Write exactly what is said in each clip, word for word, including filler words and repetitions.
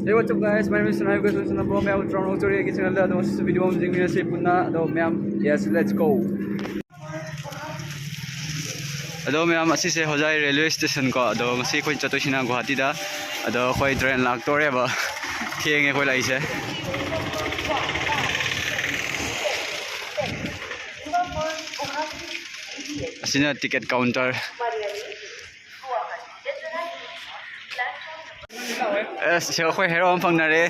Hey, what's up, guys? My name is Sunai Goswami Sunapro. ꯃꯌꯥꯝ ꯇ꯭ꯔꯣꯟ ꯍꯧꯖꯔꯤ꯫ ꯑꯩꯒꯤ ꯆꯦꯅꯦꯜꯗ ꯑꯗꯣ ꯉꯁꯤꯁꯨ ꯚꯤꯗꯤꯑꯣ ꯑꯃ ꯌꯦꯡꯃꯤꯟꯅꯁꯤ ꯄꯨꯟꯅ꯫ ꯑꯗꯣ ꯃꯌꯥꯝ, yes, let's go. ꯑꯗꯣ ꯃꯌꯥꯝ, ꯑꯁꯤꯁꯦ ꯍꯣꯖꯥꯏ ꯔꯦꯜꯋꯦ ꯁ꯭ꯇꯦꯁꯟ ꯀꯣ꯫ ꯑꯗꯣ ꯉꯁꯤ ꯑꯩꯈꯣꯏ ꯆꯠꯇꯣꯏꯁꯤꯅ ꯒꯨꯍꯥꯇꯤꯗ꯫ ꯑꯗꯣ ꯑꯩꯈꯣꯏ ꯇ꯭ꯔꯦꯟ ꯂꯥꯛꯇꯣꯔꯦꯕ꯫ ꯊꯦꯡꯉꯦ ꯑꯩꯈꯣꯏ ꯂꯥꯛꯏꯁꯦ꯫ ꯑꯁꯤꯅ ꯇꯤꯀꯦꯠ ꯀꯥꯎꯟꯇꯔ꯫ ꯑꯁ, ꯁꯦ, ꯑꯩꯈꯣꯏ ꯍꯦꯔꯣ ꯑꯃ ꯐꯪꯅꯔꯦ꯫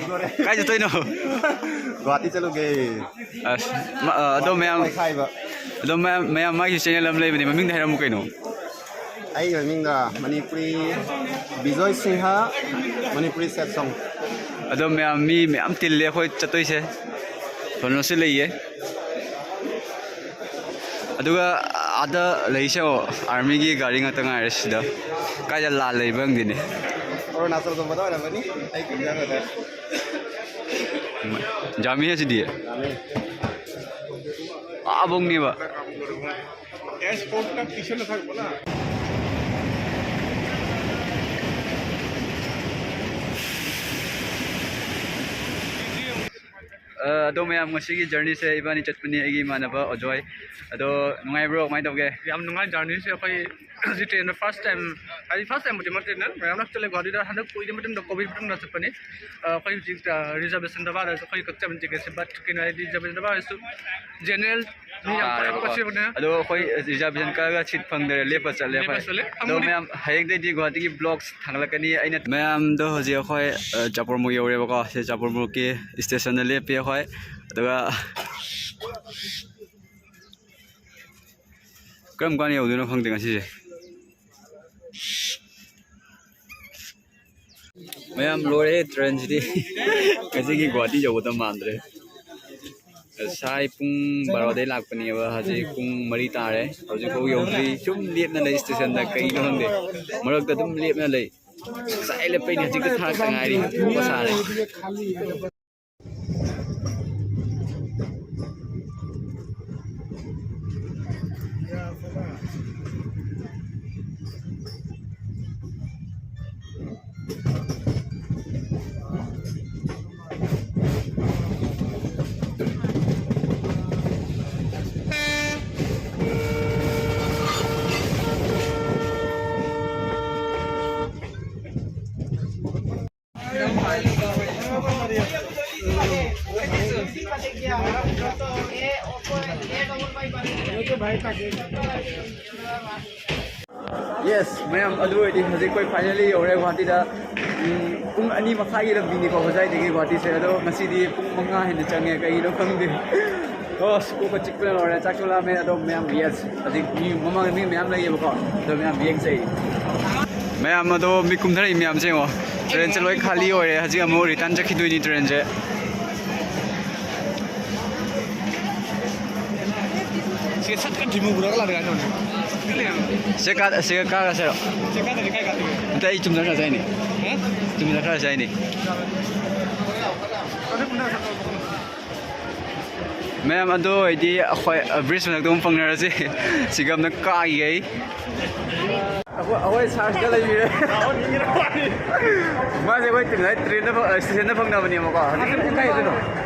ꯀꯥꯏ ꯆꯠꯇꯣꯏꯅꯣ? ꯒꯨꯍꯥꯇꯤ ꯆꯠꯂꯨꯒꯦ꯫ ꯑꯁ, ꯃ-, ꯑ, ꯑꯗꯣ ꯃꯌꯥꯝ, ꯂꯩꯈꯥꯏꯕ꯫ ꯑꯗꯣ ꯃꯌꯥꯝ, ꯃꯌꯥꯝ ꯃꯥꯒꯤ ꯆꯦꯅꯦꯜ ꯑꯃ ꯂꯩꯕꯅꯦ, ꯃꯃꯤꯡꯗ ꯍꯥꯏꯔꯝꯃꯨ ꯀꯩꯅꯣ꯫ ꯑꯩꯒꯤ ꯃꯃꯤꯡꯗ ꯃꯅꯤꯄꯨꯔꯤ ꯕꯤꯖꯣꯏ ꯁꯤꯡꯍ, ꯃꯅꯤꯄꯨꯔꯤ ꯁꯦꯠ ꯁꯣꯡ꯫ ꯑꯗꯣ ꯃꯌꯥꯝ, ꯃꯤ ꯃꯌꯥꯝ ꯇꯤꯜꯂꯦ ꯑꯩꯈꯣꯏ ꯆꯠꯇꯣꯏꯁꯦ꯫ ꯀꯩꯅꯣꯁꯨ ꯂꯩꯌꯦ꯫ ꯑꯗꯨꯒ ꯑꯥꯗ ꯂꯩꯁꯦ ꯑꯥꯔꯃꯤꯒꯤ ꯒꯥꯔꯤ ꯉꯥꯛꯇ ꯉꯥꯏꯔꯦ ꯁꯤꯗ꯫ ꯀꯥꯏꯗ ꯂꯥꯟ ꯂꯩꯕ ꯈꯪꯗꯦꯅꯦ꯫ ꯑꯔꯨꯅꯥꯆꯜꯒꯨꯝꯕꯗ ꯑꯣꯏꯔꯝꯃꯅꯤ, ꯑꯩ ꯈꯪꯖꯕꯗ꯫ ꯖꯥꯃꯤ ꯑꯁꯤꯗꯤ꯫ ꯖꯥꯃꯤ꯫ ꯑꯥꯕꯧꯅꯦꯕ꯫ ꯑꯦꯌꯔꯄꯣꯔꯠꯇ ꯄꯤꯁꯜꯂ ꯊꯝꯕ ꯂꯥ꯫ ꯑ, ꯑꯗꯣ ꯃꯌꯥꯝ, ꯉꯁꯤꯒꯤ ꯖꯔꯅꯤꯁꯦ ꯏꯕꯥꯅꯤ ꯆꯠꯄꯅꯤ, ꯑꯩꯒꯤ ꯏꯃꯥꯟꯅꯕ ꯑꯖꯣꯏ꯫ ꯑꯗꯣ ꯅꯨꯡꯉꯥꯏꯕ꯭ꯔꯣ? ꯀꯃꯥꯏꯅ ꯇꯧꯒꯦ? ꯌꯥꯝ ꯅꯨꯡꯉꯥꯏ ꯖꯔꯅꯤꯁꯦ꯫ ꯑꯩꯈꯣꯏ ꯍꯧꯖꯤꯛ ꯇ꯭ꯔꯦꯟꯗ ꯐꯥꯔꯁ ꯇꯥꯏꯝ, ꯍꯥꯏꯗꯤ ꯐꯥꯔꯁ ꯇꯥꯏꯝꯕꯨꯗꯤ ꯅꯠꯇꯦ, ꯃꯌꯥꯝ ꯆꯠꯂꯦ ꯒꯨꯍꯥꯇꯤꯗ꯫ ꯍꯟꯗꯛ ꯀꯨꯏꯔ ꯃꯇꯨꯡꯗ, ꯀꯣꯚꯤꯗ ꯃꯇꯨꯡꯗ ꯆꯠꯄꯅꯤ꯫ ꯑ, ꯑꯩꯈꯣꯏ ꯍꯧꯖꯤꯛ, ꯑ, ꯔꯤꯖꯔꯕꯦꯁꯟꯗ ꯚꯥꯔꯥꯁꯨ ꯑꯩꯈꯣꯏ ꯀꯛꯆꯕꯅꯤ ꯇꯤꯀꯦꯠꯁꯦ, ꯕꯠ ꯀꯩꯅꯣ ꯍꯥꯏꯗꯤ ꯔꯤꯖꯔꯕꯦꯁꯟꯗ ꯚꯥꯔꯥꯁꯨ ꯖꯦꯅꯔꯦꯜ ꯃꯤ ꯌꯥꯝ ꯇꯥꯔꯦꯕꯀꯣ꯫ ꯀꯛꯄꯁꯤꯕꯅꯦ꯫ ꯑꯗꯣ ꯑꯩꯈꯣꯏ ꯔꯤꯖꯔꯕꯦꯁꯟ ꯀꯛꯑꯒ ꯁꯤꯠ ꯐꯪꯗꯔꯦ, ꯂꯦꯞꯄ ꯆꯠꯂꯦ ꯑꯩꯈꯣꯏ꯫ ꯂꯦꯞꯄ ꯆꯠꯂꯦ꯫ ꯑꯗꯣ ꯐꯪꯕꯗꯤ ꯃꯌꯥꯝ, ꯍꯌꯦꯡꯗꯩꯗꯤ ꯒꯨꯍꯥꯇꯤꯒꯤ ꯕ꯭ꯂꯣꯒꯁ ꯊꯥꯡꯒꯠꯂꯛꯀꯅꯤ꯫ ꯑꯩꯅ ꯃꯌꯥꯝꯗꯣ ꯍꯧꯖꯤꯛ ꯑꯩꯈꯣꯏ, ꯑ, ꯆꯥꯄꯣꯔꯃꯨꯛ ꯌꯧꯔꯦꯕꯀꯣ꯫ ꯁꯤ ꯆꯥꯄꯣꯔꯃꯨꯛꯀꯤ ꯁ꯭ꯇꯦꯁꯟꯗ ꯂꯦꯞꯄꯤ ꯑꯩꯈꯣꯏ꯫ ꯑꯗꯨꯒ ꯀꯔꯝ ꯀꯥꯟꯗ ꯌꯧꯗꯣꯏꯅꯣ ꯈꯪꯗꯦ ꯉꯁꯤꯁꯦ꯫ ꯃꯌꯥꯝ ꯂꯣꯏꯔꯦ ꯇ꯭ꯔꯦꯟꯁꯤꯗꯤ꯫ ꯉꯁꯤꯒꯤ ꯒꯨꯍꯥꯇꯤ ꯌꯧꯒꯗꯕ ꯃꯥꯟꯗ꯭ꯔꯦ꯫ ꯉꯁꯥꯏ ꯄꯨꯡ ꯕꯥꯔꯣꯗꯩ ꯂꯥꯛꯄꯅꯦꯕ, ꯍꯧꯖꯤꯛ ꯄꯨꯡ ꯃꯔꯤ ꯇꯥꯔꯦ, ꯍꯧꯖꯤꯛꯐꯥꯎ ꯌꯧꯗ꯭ꯔꯤ꯫ ꯁꯨꯝ ꯂꯦꯞꯅ ꯂꯩ ꯁ꯭ꯇꯦꯁꯟꯗ, ꯀꯩꯅꯣ ꯈꯪꯗꯦ, ꯃꯔꯛꯇ ꯑꯗꯨꯝ ꯂꯦꯞꯅ ꯂꯩ꯫ ꯉꯁꯥꯏ ꯂꯦꯞꯄꯩꯅꯦ, ꯍꯧꯖꯤꯛꯇ ꯊꯥꯔꯛꯇ ꯉꯥꯏꯔꯤ, ꯊꯣꯛꯄ ꯁꯥꯔꯦ꯫ Yes, ꯃꯌꯥꯝ, ꯑꯗꯨ ꯑꯣꯏꯔꯗꯤ ꯍꯧꯖꯤꯛ ꯑꯩꯈꯣꯏ finally ꯌꯧꯔꯦ ꯒꯨꯍꯥꯇꯤꯗ꯫ ꯎꯝ, ꯄꯨꯡ ꯑꯅꯤ ꯃꯈꯥꯏꯒꯤ ꯂꯝꯕꯤꯅꯤꯀꯣ ꯍꯣꯖꯥꯏꯗꯒꯤ ꯒꯨꯍꯥꯇꯤꯁꯦ, ꯑꯗꯣ ꯉꯁꯤꯗꯤ ꯄꯨꯡ ꯃꯉꯥ ꯍꯦꯟꯅ ꯆꯪꯉꯦ, ꯀꯩꯒꯤꯅꯣ ꯈꯪꯗꯦ꯫ ꯑꯁ, ꯀꯣꯛꯀ ꯆꯤꯛꯄꯅ ꯂꯣꯏꯔꯦ꯫ ꯆꯥꯛꯁꯨ ꯂꯥꯝꯃꯦ꯫ ꯑꯗꯣ ꯃꯌꯥꯝ, yes, ꯍꯧꯖꯤꯛ ꯃꯤ ꯃꯃꯥꯡꯗ ꯃꯤ ꯃꯌꯥꯝ ꯂꯩꯌꯦꯕꯀꯣ, ꯑꯗꯣ ꯃꯌꯥꯝ ꯌꯦꯡꯖꯩ꯫ ꯃꯌꯥꯝ ꯑꯗꯣ ꯃꯤ ꯀꯨꯝꯊꯔꯛꯏ ꯃꯌꯥꯝꯁꯦ ꯌꯦꯡꯉꯣ, train ꯁꯦ ꯂꯣꯏ ꯈꯥꯂꯤ ꯑꯣꯏꯔꯦ꯫ ꯍꯧꯖꯤꯛ ꯑꯃꯨꯛ return ꯆꯠꯈꯤꯗꯣꯏꯅꯤ train ꯁꯦ꯫ ꯁꯤꯒ ꯁꯠ ꯀꯟ ꯊꯤꯃꯨ ꯄꯨꯔꯒ ꯂꯥꯛꯑꯦ ꯍꯥꯏꯅ ꯁꯤ ꯀꯥ-, ꯁꯤꯒ ꯀꯥꯔꯁꯤꯔꯣ? ꯁꯤ ꯀꯥꯗꯗꯤ ꯀꯥꯏ ꯀꯥꯗꯣꯏꯕ? ꯅꯠꯇꯦ, ꯑꯩ ꯆꯨꯝꯅ ꯈꯔ ꯆꯥꯏꯅꯤ꯫ ꯍꯥ? ꯆꯨꯝꯅ ꯈꯔ ꯆꯥꯏꯅꯤ꯫ ꯃꯌꯥꯝ, ꯑꯗꯨ ꯑꯣꯏꯔꯗꯤ ꯑꯩꯈꯣꯏ, ꯑ, bridge ꯃꯊꯛꯇ ꯑꯃꯨꯛ ꯐꯪꯅꯔꯁꯤ꯫ ꯁꯤꯒ ꯑꯃꯅ ꯀꯥꯈꯤꯒꯦ ꯑꯩ꯫ ꯑꯩꯈꯣꯏ, ꯑꯩꯈꯣꯏ ꯁꯥꯔꯁꯀ ꯂꯩꯕꯤꯔꯦ꯫ ꯃꯥꯁꯦ ꯑꯩꯈꯣꯏ ꯇꯤꯝ ꯍꯥꯏ train ꯗ ꯐ-, station ꯗ ꯐꯪꯅꯕꯅꯦꯕꯀꯣ꯫ ꯍꯧꯖꯤꯛ ꯄꯨꯡ ꯀꯥꯏꯗꯅꯣ?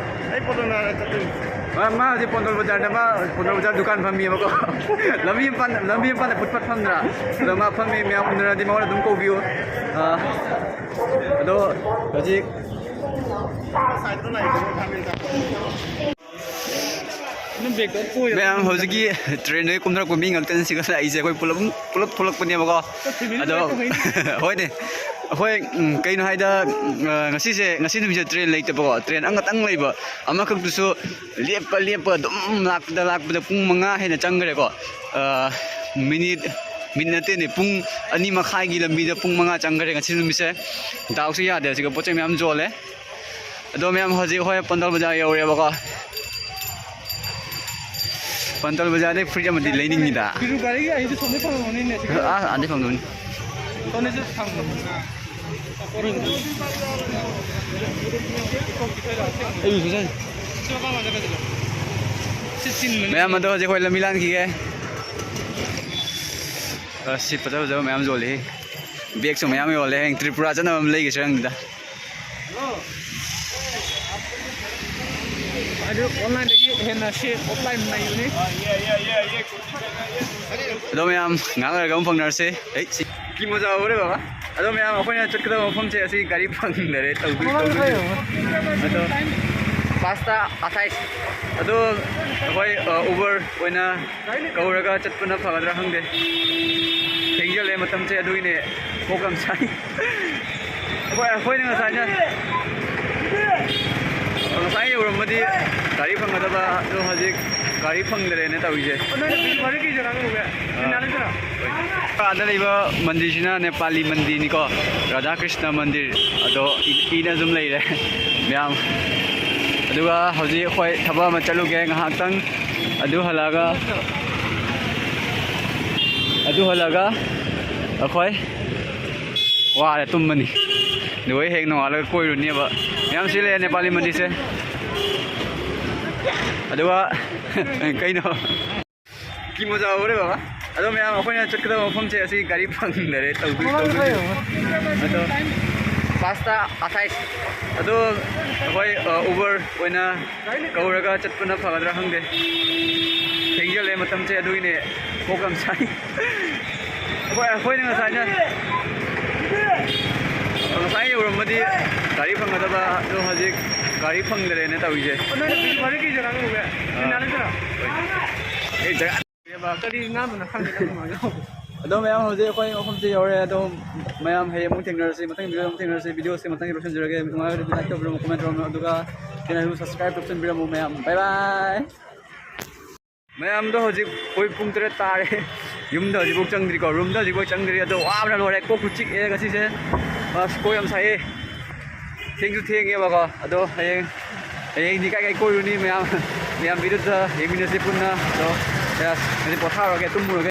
ꯑꯩ ꯄꯣꯂꯣ ꯅꯥꯔ ꯆꯠꯇꯣꯏꯅꯤ꯫ ꯃꯥ, ꯃꯥ ꯍꯧꯖꯤꯛ ꯄꯣꯟꯗꯣꯜ ꯕꯖꯥꯔꯗ, ꯃꯥ ꯄꯣꯟꯗꯣꯜ ꯕꯖꯥꯔ ꯗꯨꯀꯥꯟ ꯐꯝꯃꯤꯕꯀꯣ꯫ ꯂꯝꯕꯤ ꯃꯄꯥꯟ, ꯂꯝꯕꯤ ꯃꯄꯥꯟꯗ ꯐꯨꯠ ꯐꯥꯠ ꯐꯝꯗ꯭ꯔꯥ? ꯑꯗꯣ ꯃꯥ ꯐꯝꯃꯤ, ꯃꯌꯥꯝ ꯎꯅꯔꯗꯤ ꯃꯉꯣꯟꯗ ꯑꯗꯨꯝ ꯀꯧꯕꯤꯌꯨ꯫ ꯑꯥ, ꯑꯗꯣ ꯍꯧꯖꯤꯛ ꯃꯌꯥꯝ, ꯍꯧꯖꯤꯛꯀꯤ train ꯗꯒꯤ ꯀꯨꯝꯊꯔꯛꯄ ꯃꯤ ꯉꯥꯛꯇꯅꯤ ꯁꯤꯒ ꯂꯥꯛꯏꯁꯦ꯫ ꯑꯩꯈꯣꯏ ꯄꯨꯂꯞ, ꯄꯨꯂꯞ ꯊꯣꯛꯂꯛꯄꯅꯦꯕꯀꯣ꯫ ꯑꯗꯣ ꯍꯣꯏꯅꯦ, ꯑꯩꯈꯣꯏ, ꯎꯝ, ꯀꯩꯅꯣ ꯍꯥꯏꯗ, ꯎꯝ, ꯑ, ꯉꯁꯤꯁꯦ, ꯉꯁꯤ ꯅꯨꯃꯤꯠꯁꯦ train ꯂꯩꯇꯕꯀꯣ, train ꯑꯃꯈꯛꯇꯪ ꯂꯩꯕ, ꯑꯃꯈꯛꯇꯨꯁꯨ ꯂꯦꯞꯄ ꯂꯦꯞꯄ ꯑꯗꯨꯝ ꯂꯥꯛꯄꯗ ꯂꯥꯛꯄꯗ ꯄꯨꯡ ꯃꯉꯥ ꯍꯦꯟꯅ ꯆꯪꯈ꯭ꯔꯦꯀꯣ꯫ ꯑ, minute, minute ꯅꯠꯇꯦꯅꯦ, ꯄꯨꯡ ꯑꯅꯤ ꯃꯈꯥꯏꯒꯤ ꯂꯝꯕꯤꯗ ꯄꯨꯡ ꯃꯉꯥ ꯆꯪꯈ꯭ꯔꯦ ꯉꯁꯤ ꯅꯨꯃꯤꯠꯁꯦ꯫ ꯗꯥꯎꯁꯨ ꯌꯥꯗꯦ, ꯁꯤꯒ ꯄꯣꯠ ꯆꯩ ꯃꯌꯥꯝ ꯌꯣꯜꯂꯦ꯫ ꯑꯗꯣ ꯃꯌꯥꯝ, ꯍꯧꯖꯤꯛ ꯑꯩꯈꯣꯏ ꯄꯟꯗꯜ ꯕꯖꯥꯔ ꯌꯧꯔꯦꯕꯀꯣ꯫ ꯄꯟꯗꯜ ꯕꯖꯥꯔꯗꯩ ꯐꯨꯔꯤꯠ ꯑꯃꯗꯤ ꯂꯩꯅꯤꯡꯉꯤꯗ꯫ ꯕꯤꯔꯨ ꯒꯥꯔꯤꯒꯤ ꯑꯩꯁꯨ ꯁꯣꯝꯗꯩ ꯐꯪꯉꯝꯒꯅꯤꯅꯦ, ꯁꯤ ꯑꯥ, ꯑꯥꯗꯩ ꯐꯪꯗꯣꯏꯅꯤ꯫ ꯁꯣꯝꯗꯩꯁꯨ ꯐꯪꯕꯅꯤ꯫ ꯑꯩ ꯎꯏ ꯐꯖꯅ꯫ ꯁꯤ ꯃꯄꯥ ꯃꯄꯥ ꯆꯠꯈ꯭ꯔꯁꯤꯔꯣ? ꯁꯤ ꯆꯤꯟꯕꯅꯤ꯫ ꯃꯌꯥꯝ ꯑꯗꯣ ꯍꯧꯖꯤꯛ ꯑꯩꯈꯣꯏ ꯂꯝꯕꯤ ꯂꯥꯟꯈꯤꯒꯦ꯫ ꯑꯁ, ꯁꯤ ꯐꯖ ꯐꯖꯕ ꯃꯌꯥꯝ ꯌꯣꯜꯂꯤ꯫ Bag ꯁꯨ ꯃꯌꯥꯝ ꯌꯣꯜꯂꯦ꯫ ꯍꯌꯦꯡ ꯇ꯭ꯔꯤꯄꯨꯔꯥ ꯆꯠꯅꯕ ꯑꯃ ꯂꯩꯒꯦꯁꯤꯔ ꯈꯪꯗꯦꯗ꯫ ꯑꯗꯨ online ꯗꯒꯤ ꯍꯦꯟꯅ ꯁꯤ offline ꯅꯩꯕꯅꯤ꯫ ꯑꯗꯣ ꯃꯌꯥꯝ, ꯉꯥꯏꯍꯥꯛ ꯂꯩꯔꯒ ꯑꯃꯨꯛ ꯐꯪꯅꯔꯁꯦ꯫ ꯑꯩ ꯁꯤ ꯀꯤ ꯃꯣꯖꯥ ꯍꯧꯔꯦ ꯕꯕꯥ꯫ ꯑꯗꯣ ꯃꯌꯥꯝ, ꯑꯩꯈꯣꯏꯅ ꯆꯠꯀꯗꯕ ꯃꯐꯝꯁꯦ ꯑꯁꯤ ꯒꯥꯔꯤ ꯐꯪꯗꯔꯦ꯫ ꯇꯧꯗꯣꯏ, ꯃꯃꯥꯡꯗ ꯇꯧꯗꯣꯏ꯫ ꯂꯩꯌꯣ꯫ ꯑꯗꯣ ꯄꯥꯁꯇꯥ ꯑꯁꯥꯏꯁ ꯑꯗꯣ ꯑꯩꯈꯣꯏ ꯎꯕꯔ ꯑꯣꯏꯅ ꯀꯧꯔꯒ ꯆꯠꯄꯅ ꯐꯒꯗ꯭ꯔꯥ ꯈꯪꯗꯦ꯫ ꯊꯦꯡꯖꯤꯜꯂꯦ ꯃꯇꯝꯁꯦ, ꯑꯗꯨꯒꯤꯅꯦ ꯀꯣꯛ ꯌꯥꯝ ꯁꯥꯏ꯫ ꯑꯩꯈꯣꯏ ꯑꯩꯈꯣꯏꯅ ꯉꯁꯥꯏꯅ ꯉꯁꯥꯏ ꯌꯧꯔꯝꯃꯗꯤ ꯒꯥꯔꯤ ꯐꯪꯒꯗꯕ, ꯑꯗꯣ ꯍꯧꯖꯤꯛ ꯒꯥꯔꯤ ꯐꯪꯗ꯭ꯔꯦꯅ ꯇꯧꯔꯤꯁꯦ꯫ ꯑꯥꯗ ꯂꯩꯕ ꯃꯟꯗꯤꯔꯁꯤꯅ ꯅꯦꯄꯥꯂꯤ ꯃꯟꯗꯤꯔꯅꯤꯀꯣ, ꯔꯥꯙꯥ ꯀ꯭ꯔꯤꯁꯅ ꯃꯟꯗꯤꯔ꯫ ꯑꯗꯣ ꯏ- ꯏꯅ ꯑꯗꯨꯝ ꯂꯩꯔꯦ ꯃꯌꯥꯝ꯫ ꯑꯗꯨꯒ ꯍꯧꯖꯤꯛ ꯑꯩꯈꯣꯏ ꯊꯕꯛ ꯑꯃ ꯆꯠꯂꯨꯒꯦ ꯉꯥꯏꯍꯥꯛꯇꯪ꯫ ꯑꯗꯨ ꯍꯜꯂꯛꯑꯒ ꯑꯗꯨ ꯍꯜꯂꯛꯑꯒ ꯑꯩꯈꯣꯏ ꯋꯥꯔꯦ ꯇꯨꯝꯃꯅꯤ꯫ ꯑꯗꯨꯒ ꯍꯦꯛ ꯅꯣꯡꯉꯥꯜꯂꯒ ꯀꯣꯏꯔꯨꯅꯦꯕ꯫ ꯃꯌꯥꯝ ꯁꯤ ꯂꯩꯔꯦ ꯅꯦꯄꯥꯂꯤ ꯃꯟꯗꯤꯔꯁꯦ꯫ ꯑꯗꯨꯒ ꯀꯩꯅꯣ ꯀꯤ ꯃꯖꯥ ꯍꯧꯔꯦ ꯕꯕꯥ꯫ ꯑꯗꯣ ꯃꯌꯥꯝ ꯑꯩꯈꯣꯏꯅ ꯆꯠꯀꯗꯕ ꯃꯐꯝꯁꯦ ꯑꯁꯤ ꯒꯥꯔꯤ ꯐꯪꯗꯔꯦ ꯇꯧꯗꯣꯏ ꯇꯧꯗꯣꯏꯁꯦ꯫ ꯑꯗꯣ ꯄꯥꯁꯇꯥ ꯑꯁꯥꯏꯁ ꯑꯗꯣ ꯑꯩꯈꯣꯏ ꯎꯕꯔ ꯑꯣꯏꯅ ꯀꯧꯔꯒ ꯆꯠꯄꯅ ꯐꯒꯗ꯭ꯔꯥ ꯈꯪꯗꯦ꯫ ꯊꯦꯡꯖꯤꯜꯂꯦ ꯃꯇꯝꯁꯦ, ꯑꯗꯨꯒꯤꯅꯦ ꯀꯣꯛ ꯌꯥꯝ ꯁꯥꯏ꯫ ꯑꯩꯈꯣꯏ ꯑꯩꯈꯣꯏꯅ ꯉꯁꯥꯏꯅ ꯉꯁꯥꯏ ꯌꯧꯔꯝꯃꯗꯤ ꯒꯥꯔꯤ ꯐꯪꯒꯗꯕ, ꯑꯗꯣ ꯍꯧꯖꯤꯛ ꯒꯥꯔꯤ ꯐꯪꯗ꯭ꯔꯦꯅ ꯇꯧꯔꯤꯁꯦ꯫ ꯑꯩ ꯖꯒꯥ ꯑꯗꯣ ꯃꯌꯥꯝ ꯍꯧꯖꯤꯛ ꯑꯩꯈꯣꯏ ꯃꯐꯝꯁꯦ ꯌꯧꯔꯦ꯫ ꯑꯗꯣ ꯃꯌꯥꯝ ꯍꯌꯦꯡ ꯑꯃꯨꯛ ꯊꯦꯡꯅꯔꯁꯤ, ꯃꯊꯪ ꯚꯤꯗꯤꯑꯣ ꯑꯃꯨꯛ ꯊꯦꯡꯅꯔꯁꯤ꯫ ꯚꯤꯗꯤꯑꯣꯁꯦ ꯃꯊꯪꯒꯤ ꯂꯣꯏꯁꯤꯟꯖꯔꯒꯦ꯫ ꯅꯨꯡꯉꯥꯏꯔꯒꯗꯤ ꯂꯥꯏꯛ ꯇꯧꯕꯤꯔꯝꯃꯣ, ꯀꯃꯦꯟ ꯇꯧꯔꯝꯃꯣ, ꯑꯗꯨꯒ ꯆꯦꯅꯦꯜꯗꯨ ꯁꯕꯁꯀ꯭ꯔꯥꯏꯕ ꯇꯧꯁꯤꯟꯕꯤꯔꯝꯃꯣ ꯃꯌꯥꯝ꯫ ꯕꯥꯏ ꯕꯥꯏ꯫ ꯃꯌꯥꯝꯗꯣ ꯍꯧꯖꯤꯛ ꯑꯩꯈꯣꯏ ꯄꯨꯡ ꯇꯔꯦꯠ ꯇꯥꯔꯦ꯫ ꯌꯨꯝꯗ ꯍꯧꯖꯤꯛꯐꯥꯎ ꯆꯪꯗ꯭ꯔꯤꯀꯣ, ꯔꯨꯝꯗ ꯍꯧꯖꯤꯛꯐꯥꯎ ꯆꯪꯗ꯭ꯔꯤ꯫ ꯑꯗꯣ ꯋꯥꯕꯅ ꯂꯣꯏꯔꯦ, ꯀꯣꯛꯄꯨ ꯆꯤꯛꯑꯦ ꯉꯁꯤꯁꯦ꯫ ꯑꯁ ꯀꯣꯛ ꯌꯥꯝ ꯁꯥꯏꯌꯦ꯫ ꯊꯦꯡꯁꯨ ꯊꯦꯡꯉꯦꯕꯀꯣ꯫ ꯑꯗꯣ ꯍꯌꯦꯡ ꯍꯌꯦꯡꯗꯤ ꯀꯥꯏ ꯀꯥꯏ ꯀꯣꯏꯔꯨꯅꯤ ꯃꯌꯥꯝ ꯃꯌꯥꯝ ꯚꯤꯗꯤꯑꯣꯗ ꯌꯦꯡꯃꯤꯟꯅꯁꯤ ꯄꯨꯟꯅ꯫ ꯑꯗꯣ ꯌꯥꯁ ꯉꯁꯤ ꯄꯣꯊꯥꯔꯒꯦ, ꯇꯨꯝꯃꯨꯔꯒꯦ꯫